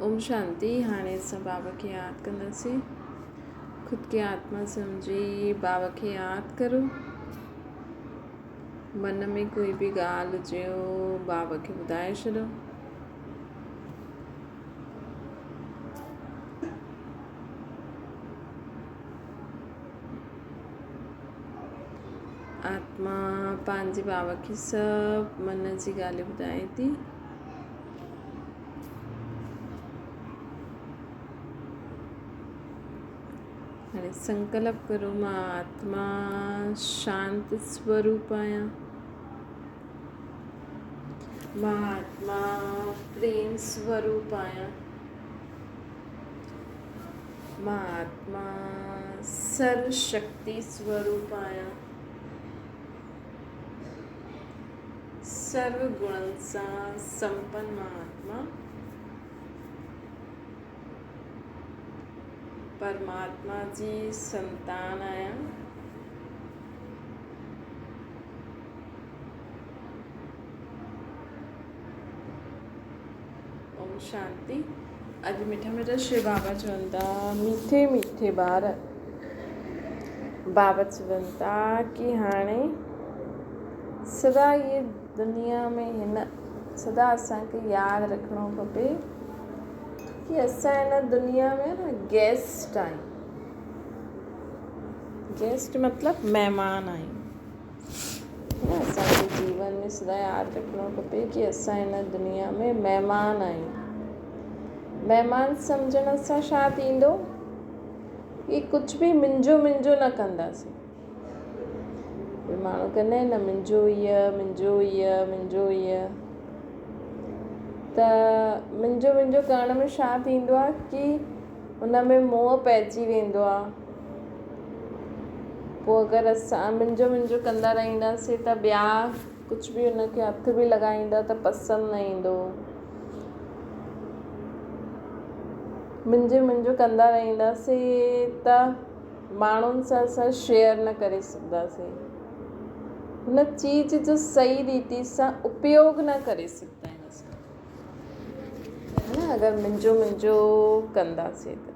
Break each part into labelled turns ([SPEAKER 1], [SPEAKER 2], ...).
[SPEAKER 1] اوم شانتي هاڻي اسان بابا کي ياد ڪنداسين خود کي آتما سمجهي بابا کي ياد ڪرو من ۾ ڪوئي به ڳالهه هجيو بابا کي ٻڌائي ڇڏو آتما پنهنجي بابا کي سڀ من جي ڳالهيون ٻڌائي ٿي. هاڻي سنڪلپ ڪرو مان آتما شانت سوروپ آهيان. مان آتما پريم سوروپ آهيان. مان آتما سرو شڪتي سوروپ آهيان. سرو گڻن سان سمپن مان آتما پرماتما جي سنتان آهيان. اوم شانتي. اڄ مٺا مٺا شو بابا چون ٿا ميٺي ميٺي ٻار بابا چون ٿا ڪي هاڻي سدا هي دنيا ۾ هن سدا اسان کي ياد رکڻو کپي ڪي اسان هن دنيا ۾ نه گيسٽ آهيون گيسٽ مطلب مهمان آهيون اسان کي جيون ۾ سدا ياد رکڻو کپي ڪي اسان هن دنيا ۾ مهمان آهيون. مهمان سمجهڻ سان ڇا ٿيندو ڪي ڪجهه به منهنجو منهنجو نه ڪنداسين. ماڻهو ڪندا آهن نه منهنجو هيء منهنجو هيء منهنجو هيء ته منهنجو منهنجو ڪرڻ ۾ ڇا ٿيندو آهي ڪي ان ۾ موهه پئجي ويندو آهي. پوء اگر اسان منهنجو منهنجو ڪندا رهنداسين ته ٻيا ڪجهه به ان کي هٿ به لڳائيندا ته پسند نه ايندو. منهنجو منهنجو ڪندا رهنداسين ته ماڻهن سان اسان شيئر نه ڪري سگهنداسين. هن چيز جو صحيح ريتي سان اپيوگ نه ڪري سگهندا آهيون اسان. ها نه اگر منهنجو منهنجو ڪنداسين ته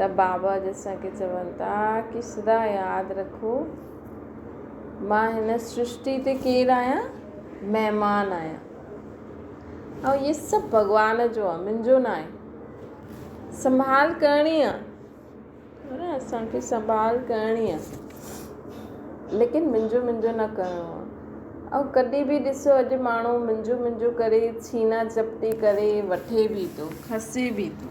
[SPEAKER 1] ته بابا اڄ اسان کي چون ٿا ڪي سدا ياد رکو مان هن سرشٽي تي ڪير آهيان مهمان آهيان ۽ هي سڀ ڀڳوان جو آهي منهنجو نه آهي سنڀال ڪرڻي آهي نه اسان کي سنڀال ڪرڻي آ ليڪن منهنجو منهنجو نه ڪرڻو آ ۽ ڪڏهن به ڏسو اڄ ماڻهو منهنجو منهنجو ڪري ڇينا چپٽي ڪري وٺي به ٿو کسي به ٿو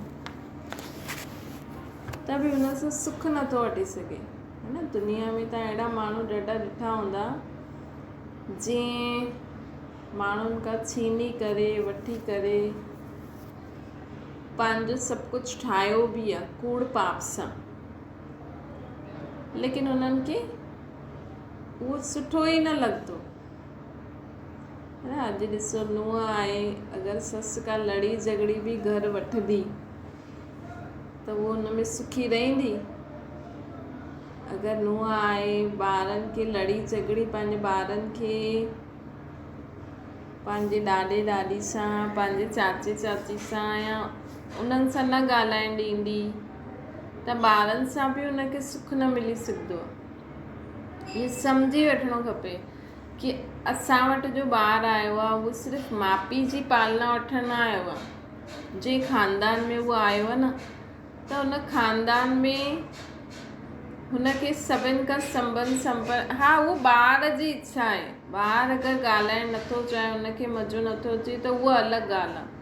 [SPEAKER 1] ته به ان سان سک نٿو وٺي سگهي ها نه دنيا ۾ تان اهڙا ماڻهو ڏاڍا ڏٺا هوندا جيئن ماڻهن کان ڇيني ڪري وٺي ڪري پنهنجو سڀ ڪجهه ٺاهيو به آ ڪوڙ پاپ سان ليڪن انهن کي اهو سٺو ئي نه لڳندو اڄ ڏسو نونهن آهي اگر سس کان لڙي جهڳڙي به گهر وٺندي ته اهو ان ۾ سکي رهندي اگر نونهن آهي ٻارن کي لڙي جهڳڙي پنهنجي ٻارن کي پنهنجي ڏاڏي ڏاڏي سان، پنهنجي چاچي چاچي سان يا انهن سان نه ڳالهائڻ ڏيندي ته ٻارن سان به ان کي سک نه ملي سگهندو آهي. اهو سمجهي وٺڻو کپي ڪي اسان وٽ جو ٻار آيو آهي اهو صرف ماء پيء جي پالنا وٺڻ نه آيو آهي. جنهن خاندان ۾ اهو آيو آهي نه ته ان خاندان ۾ هن کي سڀن کان سنٻنڌ سمپرڪ ها اهو ٻار جي اڇا آهي ٻار اگر ڳالهائڻ نٿو چاهي ان کي مزو نٿو اچي ته اها الڳ ڳالهه آهي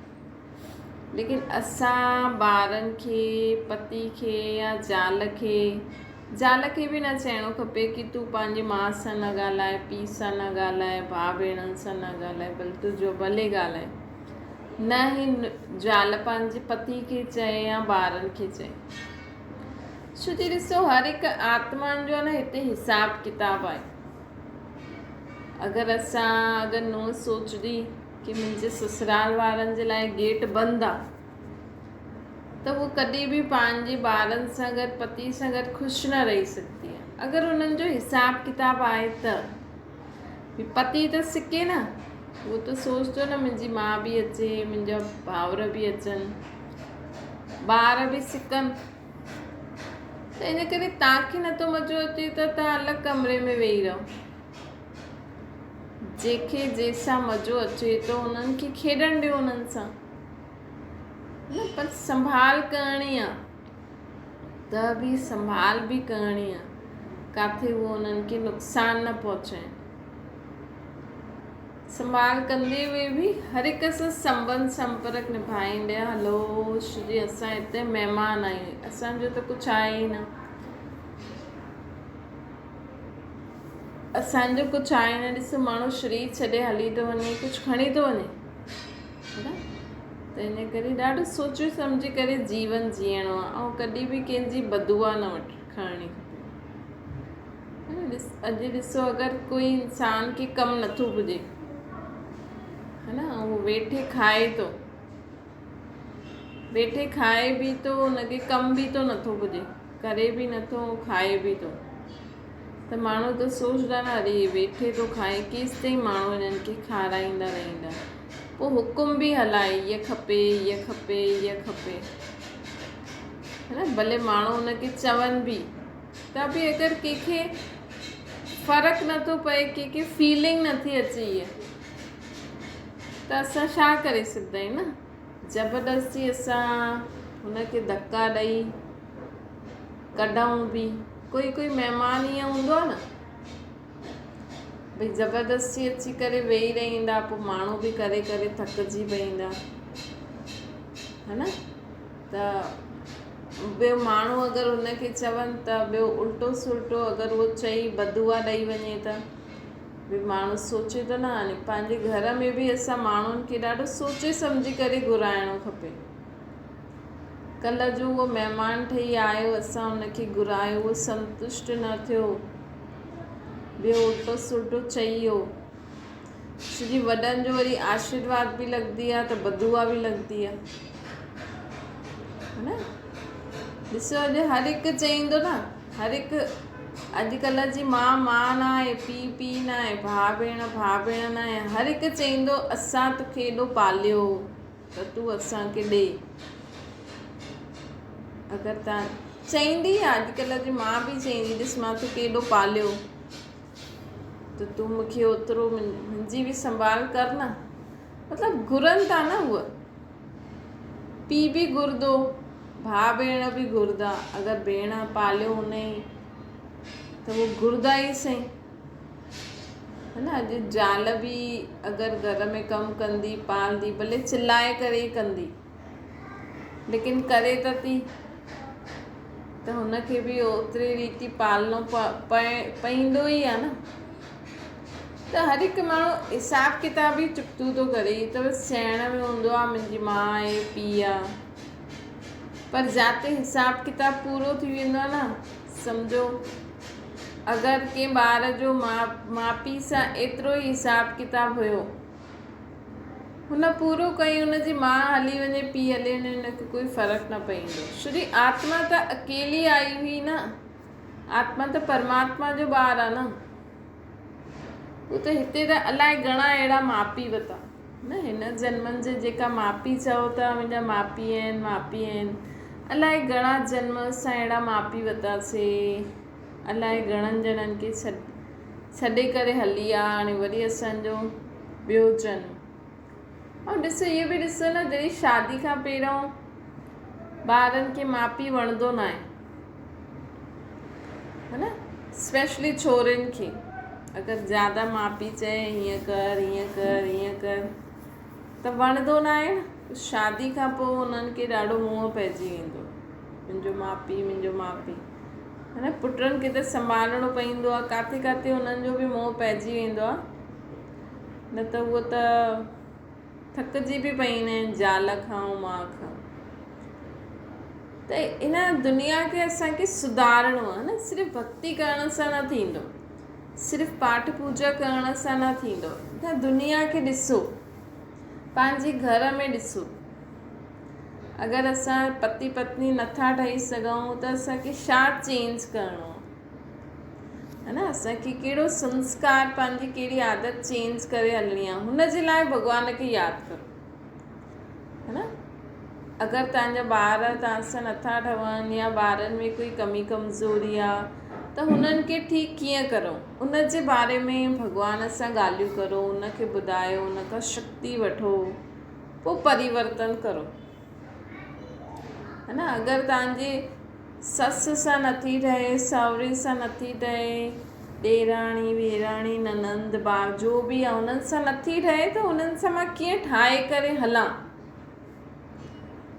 [SPEAKER 1] ليڪن اسان ٻارن کي پتي کي يا زال کي زال کي به نه چئڻو کپي ڪي تون پنهنجي ماء سان نه ڳالهائي پيء سان نه ڳالهائي ڀاء ڀيڻن سان نه ڳالهائي ڀلي تون جو ڀلي ڳالهائي نه ئي زال پنهنجي پتي کي چئي يا ٻارن کي چئي. ڇو جي ڏسو هر هڪ آتمائن جو نه هتي حساب ڪتاب آهي. اگر اسان اگر نونهن سوچندي ڪي منهنجي سسرال وارن جي لاء گيٽ بند آ ته هو ڪڏهن به پنهنجي ٻارن سان گڏ پتي سان گڏ خوش نه رهي سگهندي آ. اگر انهن جو حساب ڪتاب آهي ته پتي ته سکي نه. اهو ته سوچندو نه منهنجي ماء به اچي، منهنجا ڀائر به اچن، ٻار به سڪن. ته ان ڪري توهان کي نٿو مزو اچي ته توهان الڳ ڪمري ۾ ويهي رهو. جنهن کي جنهن سان مزو اچي ٿو انهن کي کيڏڻ ڏيو انهن سان. نه پر سنڀال ڪرڻي آ ته به سنڀال به ڪرڻي آ ڪاٿي اهو انهن کي نقصان نه پهچائين. سنڀال ڪندي هوئي به هر هڪ سان سنٻنڌ سمپرڪ نڀائيندي هلو جي اسان هتي مهمان آهيون اسان جو ته ڪجهه آهي ئي نه اسان جو ڪجهه آهي نه ڏسو ماڻهو شرير ڇڏي هلي ٿو وڃي ڪجهه کڻي ٿو وڃي ته ان ڪري ڏاڍو سوچي سمجهي ڪري جيون جيئڻو آهي ۽ ڪڏهن به ڪنهن جي بدعا نه وٺ کڻڻي کپي اڄ ڏسو اگر ڪوئي انسان کي ڪم نٿو پڄي ها نه اهو ويٺي کائي ٿو ويٺي کائي به ٿو ان کي ڪم به ٿو نٿو پڄي ڪري به نٿو کائي به ٿو ته ماڻهو ته سوچدا نه اري ويٺي ٿو کائي ڪيس تائين ماڻهو هنن کي کارائيندا رهندا پوء حڪم به هلائي هيء کپي هيء کپي هيء کپي ها نه ڀلي ماڻهو ان کي چون به ته به اگر ڪنهن کي فرق نٿو پئي ڪنهن کي فيلنگ نٿي اچي اها ته اسان ڇا ڪري سگهندا آهيون نه زبردستي اسان هن کي ڌڪا ڏئي ڪڍون به ڪوئي ڪوئي مهمان ائين هوندو آهي نه ڀئي زبردستي اچي ڪري ويهي رهندا پوء ماڻهو به ڪري ڪري ٿڪجي پئيندا ها نه ته ٻيو ماڻهو اگر هن کي چون ته ٻيو الٽو سلٽو اگر اهو چئي بددعا ڏئي وڃي ته به ماڻهو سوچي ٿو نه هاڻي پنهنجي گهر ۾ به اسان ماڻهن کي ڏاڍو سوچي سمجهي ڪري گهرائڻو کپي ڪلهه جو اهو مهمان ٺهي آيو اسان ان کي گهرايو اهو سنتشٽ نه ٿيو ٻيو الٽو سلٽو چئي ويو سڄي وڏن جو وري آشيرواد به لڳندي آ ته بددعا به لڳندي آ نه ڏسو اڄ هر هڪ چئيندو نه هر هڪ اڄڪلهه جي ماء ماء نه آهي پيء پيء نه آهي ڀاء ڀيڻ ڀاء ڀيڻ نه آهي هر هڪ چئيندو اسان توکي ايڏو پاليو ته تون اسان کي ڏي اگر تان چئيندي آ اڄڪلهه جي ماء به چئيندي ڏس مان توکي ايڏو پاليو ته تون مون کي اوترو منهنجي به سنڀال ڪر نه مطلب گهرن ٿا نه هوء پيء به گهرندو ڀاء ڀيڻ به گهرندا اگر ڀيڻ پاليو هن ته هو گهرندا ئي سهي ها نه اڄ زال به اگر گهر ۾ ڪم ڪندي پالندي ڀلي چلائي ڪري ئي ڪندي ليڪن ڪري ته ٿي ته هن کي به اوتري ريتي پالڻو پئيندو ئي آهي نه ته هر هڪ ماڻهو حساب ڪتاب ئي چڪتو ٿو ڪري هي ته بس چئڻ ۾ هوندو آهي منهنجي ماء آهي پيء آهي پر جاتي حساب ڪتاب پورو ٿي ويندو آهي نه سمجهو اگر ڪنهن ٻار جو ماء پيء سان ايترو ئي حساب ڪتاب هيو هن پورو ڪيو هن جي ماء هلي وڃي پيء هلي وڃي هن کي ڪوئي فرق نه پئيندو ڇو جي آتما ته اڪيلي آئي هئي نه آتما ته پرماتما جو ٻار آ نه هو ته هتي ته الائي گهڻا اهڙا ماء پيء وتا نه هن جنمن جي جيڪا ماء پيء چئو ٿا منهنجا ماء پيء آهن ماء پيء آهن الائي گهڻا جنم اسان اهڙا ماء پيء وتاسي الائي گهڻن ڄڻن کي ڇڏ ڇڏي ڪري هلي آ هاڻي وري اسان جو ٻيو جنم ۽ ڏسو اهو به ڏسو نه جڏهن شادي کان پهريون ٻارن کي ماء پيء وڻندو نه آهي ها نه اسپيشلي ڇورين کي اگر زياده ماء پيء چئي هيئن ڪر هيئن ڪر هيئن ڪر ته وڻندو نه آهي نه شادي کان پوء انهن کي ڏاڍو موهه پئجي ويندو منهنجو ماء پيء منهنجو ماء پيء ها نه پٽن کي ته سنڀالڻو پوندو آهي ڪاٿي ڪاٿي انهن جو به موهه پئجي ويندو آهي نه ته هوء ته ٿڪجي به پئيندا آهن زال کان ۽ ماء کان ته ان دنيا کي اسانکي سڌارڻو آهي نه صرف ڀڪتي ڪرڻ سان نه ٿيندو صرف پاٺ پوجا ڪرڻ سان نه ٿيندو ته دنيا کي ڏسو پنهنجي گهر ۾ ڏسو اگر اسان پتي پتني نٿا ٺهي سگهون ته اسانکي ڇا چينج ڪرڻو آهي؟ ها نه اسان کي ڪهڙو سنسڪار پنهنجي ڪهڙي عادت چينج ڪري هلڻي آهي هن جي لاء ڀڳوان کي ياد ڪرو ها نه اگر توهان جا ٻار توهان سان نٿا ٺهن يا ٻارن ۾ ڪوئي ڪمي ڪمزوري آهي ته هنن کي ٺيڪ ڪيئن ڪرون ان جي باري ۾ ڀڳوان سان ڳالهيون ڪرو ان کي ٻڌايو ان کان شڪتي وٺو پوءِ پريورتن ڪرو ها نه اگر توهان جي سس سان نٿي ٺهي سهري سان نٿي ٺهي ڏيراڻي ويراڻي ننند ڀاء جو به آهي انهن سان نٿي ٺهي ته انهن سان مان ڪيئن ٺاهي ڪري هلان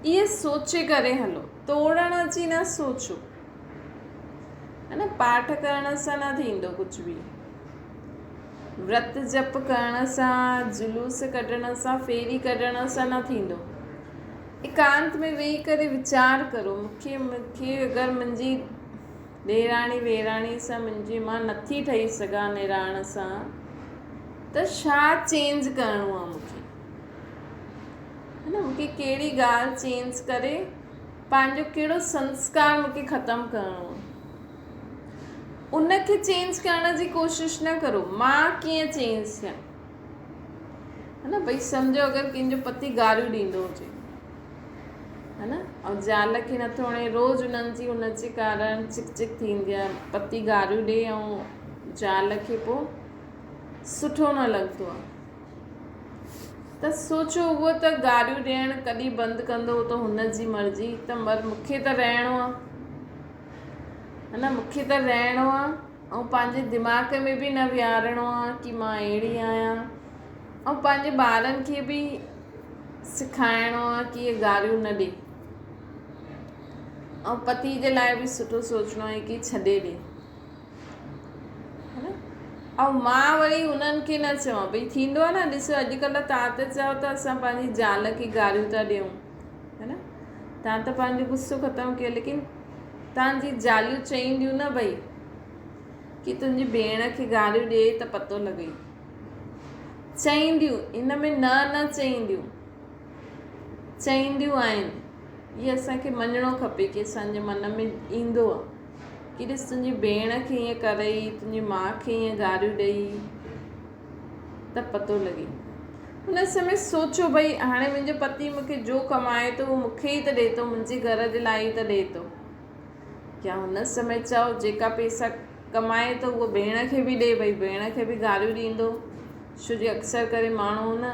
[SPEAKER 1] اهي سوچي ڪري هلو توڙڻ جي نه سوچو ها نه پاٺ ڪرڻ سان نه ٿيندو ڪجهه به ورت جپ ڪرڻ سان، جلوس ڪڍڻ سان، ڦيري ڪڍڻ سان نه ٿيندو. ايڪانت ۾ ويهي ڪري ويچار ڪرو، مون کي مون کي اگر منهنجي ڏيراڻي ويراڻي سان منهنجي مان نٿي ٺهي سگهان نراڻ سان ته ڇا چينج ڪرڻو آهي مون کي ها نه مون کي ڪهڙي ڳالهه چينج ڪري پنهنجو ڪهڙو سنسڪار مون کي ختم ڪرڻو آهي. ان کي چينج ڪرڻ جي ڪوشش نه ڪرو مان ڪيئن چينج ٿيان ها نه ڀئي سمجهو اگر ڪنهن جو پتي گاريون ڏيندو هجي ها نه ۽ زال کي نٿو وڻي روز انهن جي ان جي ڪارڻ چڪ چڪ ٿيندي آهي پتي گاريون ڏي ۽ زال کي پوء سٺو نه لڳندو آهي ته سوچو اهو ته گاريون ڏيڻ ڪڏهن بند ڪندو ته هن جي مرضي ته مر مونکي ته رهڻو آهي ها نه مونکي ته رهڻو آهي ۽ پنهنجي دماغ ۾ به نه ويهارڻو آهي ڪي مان اهڙي آهيان ۽ پنهنجي ٻارن کي به سکائڻو آهي ڪي اهي گاريون نه ڏي ۽ پتي جي لاءِ به سٺو سوچڻو آهي ڪي ڇڏي ڏي ۽ مان وري انهن کي نه چوان ڀئي ٿيندو آهي نه ڏسو اڄڪلهه توهان ته چئو ته اسان پنهنجي زال کي گاريون ٿا ڏيون ها نه توهان ته پنهنجو غصو ختم ڪيو ليڪن توهان جي زاليون چئينديون نه ڀئي ڪي تنهنجي ڀيڻ کي گاريون ڏي ته پتو لڳئي چئينديون ان ۾ نه نه چئينديون چئينديون آهن اهي اسان کي مڃڻو کپي ڪي اسان جي من ۾ ايندو آهي ڪي ڏس تنهنجي ڀيڻ کي ائين ڪرئي تنهنجي ماء کي ائين گاريون ڏئي ته پتو لڳي ان سمي سوچو ڀئي هاڻي منهنجو پتي مون کي جو ڪمائي ٿو اهو مون کي ئي ته ڏئي ٿو منهنجي گهر جي لاءِ ئي ته ڏئي ٿو يا هن سمي چئو جيڪا پئسا ڪمائي ٿو اهو ڀيڻ کي به ڏي ڀئي ڀيڻ کي به گاريون ڏيندو ڇو جو اڪثر ڪري ماڻهو نه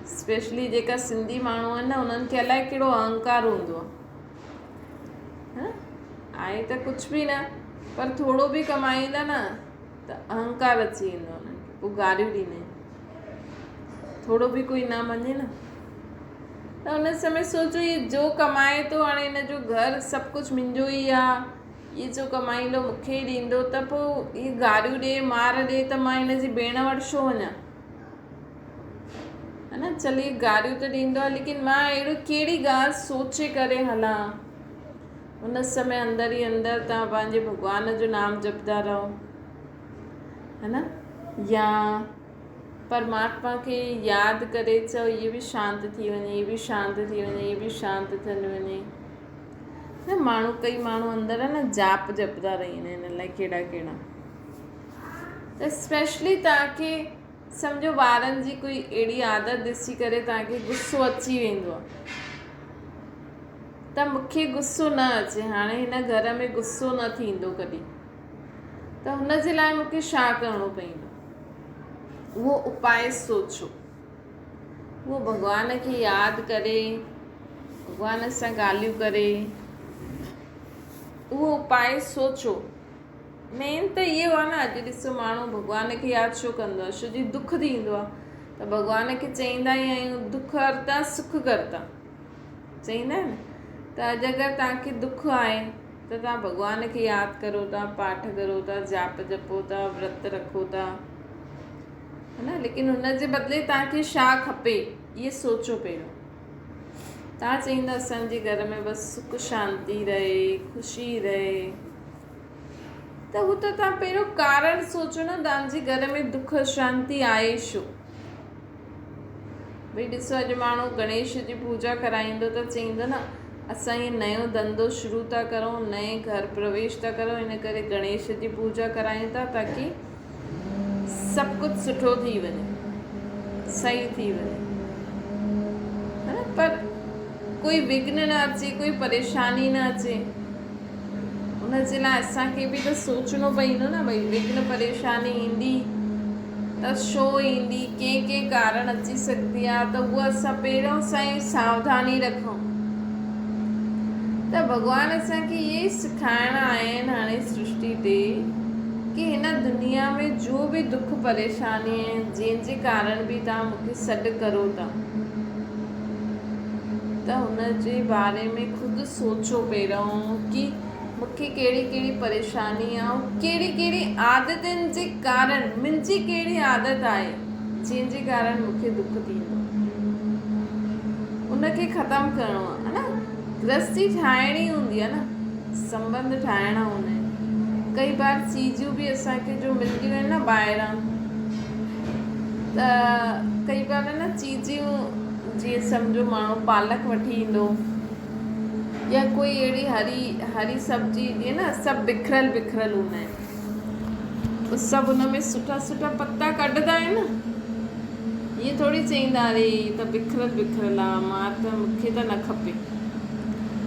[SPEAKER 1] اسپيشلي جيڪا سنڌي ماڻهو آهن نه انهن کي الائي ڪهڙو اهنڪار هوندو آهي آهي ته ڪجهه به نه پر ٿورو به ڪمائيندا نه ته اهنڪار اچي ويندو آهي انهن کي پوءِ گاريون ڏيندا آهن ٿورو به ڪوئي نه مڃي نه ته ان سمي سوچو هي جو ڪمائي ٿو هاڻي هن جو گهر سڀ ڪجهه منهنجو ئي آهي هي جو ڪمائيندو مون کي ئي ڏيندو ته پوءِ هي گاريون ڏي مار ڏي ته مان هن جي ڀيڻ وٽ ڇو وڃان ها نه چل هي گاريون ته ڏيندو آهي ليڪن مان اهڙي ڪهڙي ڳالهه سوچي ڪري هلان ان سمي اندر ئي اندر توهان پنهنجي ڀڳوان جو نام جپندا رهو ها نه يا پرماتما کي ياد ڪري چئو اهي به شانت ٿي وڃي اهي به شانت ٿي وڃي اهي به شانت ٿي وڃي نه ماڻهو ڪئي ماڻهو اندر نه جاپ جپندا رهندا آهن الائي ڪهڙا ڪهڙا ته اسپيشلي توهان کي سمجهو ٻارن جي ڪوئي اهڙي عادت ڏسي ڪري توهان کي غصو اچي ويندو آهي ته مون کي غصو نه اچي هاڻي هن گهر ۾ غصو نه ٿيندو ڪڏهن ته هن جي لاءِ مون کي ڇا ڪرڻو پوندو اهو اپاء سوچو اهو ڀڳوان کي ياد ڪري ڀڳوان سان ڳالهيون ڪري اهو اپاء سوچو مين ته اهو آهي نه اڄ ڏسو ماڻهو ڀڳوان کي ياد ڇو ڪندو آهي ڇو جي دک ٿيندو آهي ته ڀڳوان کي چئيندا ئي آهيون دک هرتا سک ڪرتا چئيندا آهن ته اڄ اگر توهان کي دک آهي ته توهان ڀڳوان کي ياد ڪرو ٿا پاٺ ڪرو ٿا جاپ جپو ٿا ورت رکو ٿا ها نه ليڪن هن جي بدلي توهان کي ڇا کپي اهي سوچو پهريون توهان چئيندا اسان جي گهر ۾ بس سک شانتي رهي خوشي رهي ته هو ته توهان پهريون ڪارڻ سوچو نه توهان جي گهر ۾ دک اشانتي آهي ڇو؟ ڀئي ڏسو اڄ ماڻهو گڻيش جي پوڄا ڪرائيندو ته چئيندو نه اسان هي نيو ڌنڌو شروع ٿا ڪرون، نئين گهر پرويش ٿا ڪرون، ان ڪري گڻيش جي پوڄا ڪرايون ٿا تاڪي سڀ ڪجهه سٺو ٿي وڃي، صحيح ٿي وڃي. ها نه پر ڪوئي وگهن نه اچي، ڪوئي پريشاني نه اچي، ان جي لاء اسان کي به ته سوچڻو پوندو نه ڀئي وگهن پريشاني ايندي ته ڇو ايندي، ڪنهن ڪنهن ڪارڻ اچي سگهندي آهي ته اها اسان پهريون سان ئي ساوڌاني رکون. ته ڀڳوان اسان کي اهي ئي سکائڻ آيا آهن هاڻي سرشٽي تي ڪي هن دنيا ۾ جو به دک پريشاني آهن جنهن جي ڪارڻ به توهان مون کي سڏ ڪرو ٿا ته هن جي باري ۾ خود سوچو پهريون ڪي مون کي ڪهڙي ڪهڙي پريشاني آهي ۽ ڪهڙي ڪهڙي عادتن جي ڪارڻ منهنجي ڪهڙي عادت آهي جنهن جي ڪارڻ مون کي دک ٿيندو ان کي ختم ڪرڻو آهي نه گرهستي ٺاهڻي هوندي آهي نه سنبنڌ ٺاهڻا هوندا آهن ڪئي بار چيزون به اسان کي جو ملنديون آهن نه ٻاهران ته ڪئي بار نه چيزيون جيئن سمجهو ماڻهو پالڪ وٺي ايندو يا ڪوئي اهڙي هري هري سبزي ايندي آهي نه سڀ بکريل بکريل هوندا آهن اهي سڀ ان ۾ سٺا سٺا پتا ڪڍندا آهن نه ائين ٿوري چئيندا اري هي ته بکريل بکريل آهي مان ته مون کي ته نه کپي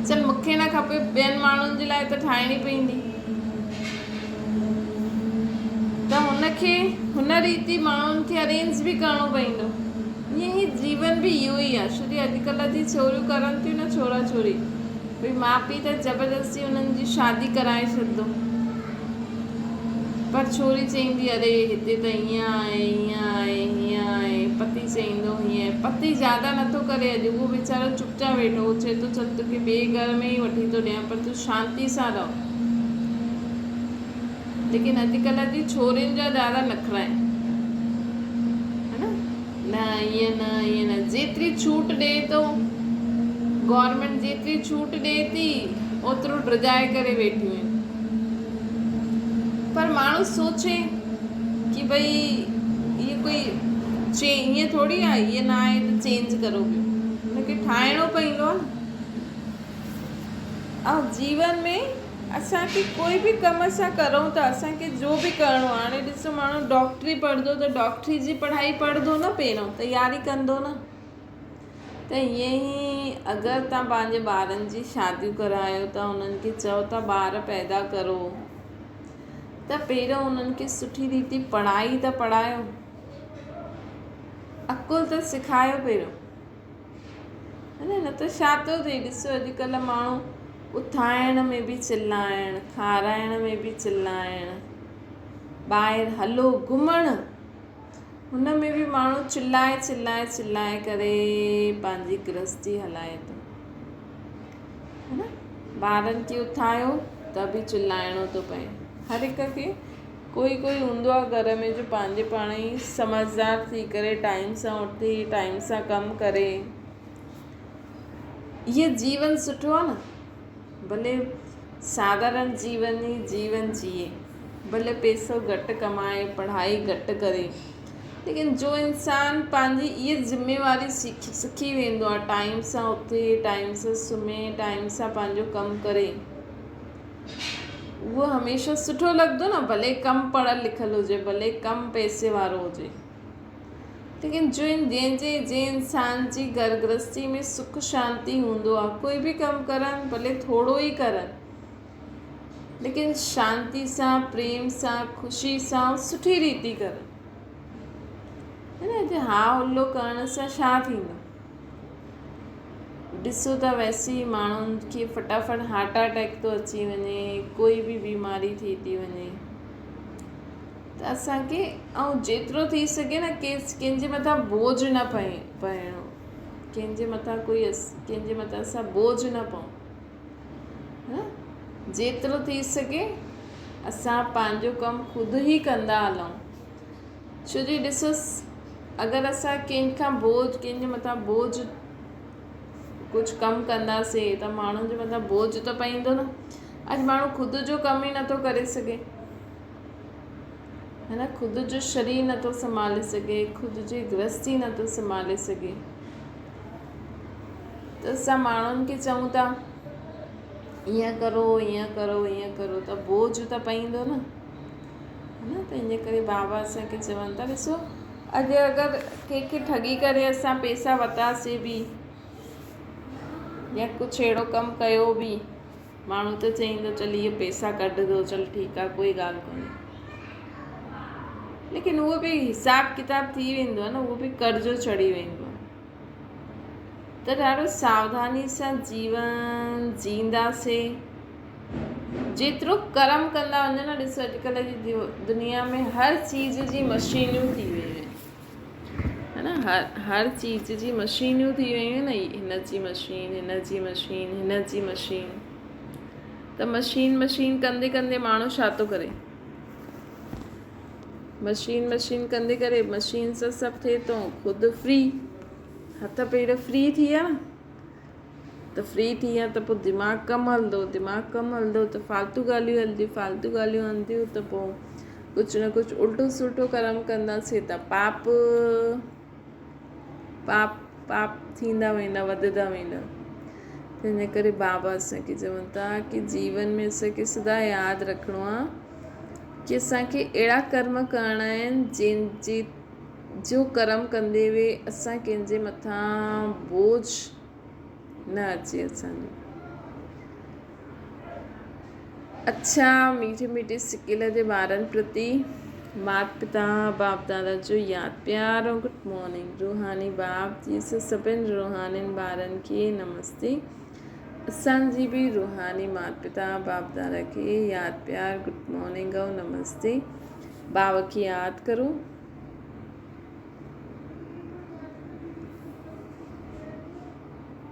[SPEAKER 1] چل مون کي نه کپي ٻين ماڻهن جي لاء ته ٺاهڻي پوندي ته هن کي هن ريتي ماڻهن کي ارينج به ڪرڻو پوندو ائين ئي جيون به اهو ئي آهي ڇو جي اڄڪلهه جي ڇوريون ڪرن ٿيون نه ڇورا ڇوري ڀئي ماء پيء ته زبردستي انهن جي شادي ڪرائي ڇڏندو پر ڇوري چئيندي اري هتي ته ائين آهي هيئن آهي هيئن آهي پتي چئيندو هيئن پتي زياده نٿو ڪري اڄ اهو ويچارو چپ چاپ ويٺو هو چئي ٿو چل توکي ٻئي گهر ۾ ئي وٺي ٿو ڏيان پر تون شانتي سان رهه ليڪن اڄڪلهه جي ڇورين جا زياده نخرا آهن ها نه نه ائين نه ائين نه جيتري ڇوٽ ڏئي ٿو گورنمينٽ جيتري ڇوٽ ڏئي ٿي اوترو ڊڄائي ڪري ويٺيون آهن پر ماڻهو سوچي ڪي ڀئي اهي ڪوئي چي ائين ٿوري آهي ائين نه آهي ته چينج ڪرو پيو هن کي ٺاهڻو پوندو آهي نه ۽ جيون ۾ اسان کي ڪوئي به ڪم اسان ڪرون ٿا اسان کي جو به ڪرڻو آهي هاڻي ڏسو ماڻهو ڊاڪٽري پڙهندو ته ڊاڪٽري جي پڙهائي پڙهندو نه پهريون تياري ڪندو نه ته ائين ئي اگر توهان پنهنجي ٻارن جي شاديون ڪرايو ٿا انهن کي چئو ٿا ٻار پيدا ڪرو ته پهريون انهن کي سٺي ريتي پڙهائي ته پڙهايو عقل ته سکايو پهريون نه نه ته ڇا ٿو ٿئي ڏسو اڄڪلهه ماڻهو اٿائڻ ۾ به چلائڻ کارائڻ ۾ به چلائڻ ٻاهر هلو گهمڻ هن ۾ به ماڻهو چلائي چلائي چلائي ڪري پنهنجي گرهستي هلائي ٿو ها نه ٻارن کي اٿايو ته به چلائڻو ٿو پئي هر هڪ کي ڪوئي ڪوئي هوندو آهي گهر ۾ جو پنهنجي پاڻ ئي سمجهدار ٿي ڪري ٽائيم سان اٿي ٽائيم سان ڪم ڪري اهي جيون سٺو آهي نه ڀلي ساڌارڻ جيون ئي جيون جيئي ڀلي پئسو گهٽ ڪمائي پڙهائي گهٽ ڪري ليڪن جو انسان پنهنجي اهي ذميواري سکي ويندو آهي ٽائيم سان اٿي ٽائيم سان سمهي ٽائيم سان پنهنجو ڪم ڪري اهو هميشه سٺو لڳندو نه ڀلي ڪم پڙهيل لکيل هجي ڀلي ڪم پئسي وارو هجي ليڪن جو جنهن جي جنهن انسان جي گهر گرهستي ۾ سک شانتي هوندو آهي ڪوئي به ڪم ڪرن ڀلي ٿورو ئي ڪرن ليڪن شانتي سان پريم سان خوشي سان سٺي ريتي ڪرن ها هلو ڪرڻ سان ڇا ٿيندو ڏسو ته ويسي ئي ماڻهن کي فٽافٽ هارٽ اٽيڪ ٿو اچي وڃي ڪوئي به بيماري ٿي ٿي وڃي ته اسانکي ۽ جيترو ٿي سگهي نه ڪنهن جي مٿان بوجهه نه پئي پئڻو ڪنهن جي مٿان ڪوئي ڪنهن جي مٿان اسان بوجهه نه پئون ها جيترو ٿي سگهي اسان پنهنجو ڪم خود ئي ڪندا هلون ڇو جي ڏسوس اگر اسان ڪنهن کان بوجهه ڪنهن جي مٿان بوجهه ڪجهه ڪم ڪنداسين ته ماڻهن جي مٿان بوجهه ته پوندو نه اڄ ماڻهو خود جو ڪم ئي نٿو ڪري سگهي هي نه خود جو شرير نٿو سنڀالي سگهي خود جي گرهستي نٿو سنڀالي سگهي ته اسان ماڻهن کي چئون ٿا. ائين ڪرو ائين ڪرو ائين ڪرو ته بوجهه ته پئيندو نه نه ته ان ڪري بابا اسان کي چون ٿا ڏسو اڄ اگر ڪنهن کي ٺڳي ڪري اسان پيسا ورتاسي به يا ڪجهه اهڙو ڪم ڪيو به ماڻهو ته چئيندو چل اهي پيسا ڪڍ ٿو چل ٺيڪ آهي ڪوئي ڳالهه ڪونهي ليڪن اهو به حساب ڪتاب ٿي ويندو آهي نه اهو به قرضو چڙهي ويندو آهي ته ڏاڍو ساوڌاني سان جيون جيئنداسي جيترو ڪرم ڪندا وڃو نه ڏسو اڄڪلهه جي دنيا ۾ هر چيز جي مشينيون ٿي ويون آهن ها نه هر هر چيز جي مشينيون ٿي ويون آهن نه هن جي مشين هن جي مشين هن جي مشين ته مشين مشين ڪندي ڪندي ماڻهو ڇا ٿو ڪري مشين مشين ڪندي ڪري مشين سان سڀ ٿئي ٿو خود فري هٿ پير فري ٿي ويا نه ته فري ٿي ويا ته پوء دماغ ڪم هلندو دماغ ڪم هلندو ته فالتو ڳالهيون هلنديون فالتو ڳالهيون هلنديون ته پوء ڪجهه نه ڪجهه الٽو سلٽو ڪرم ڪنداسين ته پاپ پاپ پاپ ٿيندا ويندا وڌندا ويندا تنهن ڪري بابا اسانکي چون ٿا ڪي جيون ۾ اسانکي سدا ياد رکڻو آهي ڪي اسانکي اهڙا ڪرم ڪرڻا آهن جن جي جو ڪرم ڪندي به اسان ڪنهن جي مٿان بوجهه نه اچي اسانجو اڇا ميٺي ميٺي سڪيل جي ٻارن پرتي مات پتا باپ دادا جو ياد پيار ۽ گڊ مارننگ روحاني باپ جي سڀن روحانين ٻارن کي نمستي اسان جي به روحاني مات پتا باپ دادا کي ياد پيار گڊ مارننگ ۽ نمستي باب کي ياد ڪرو.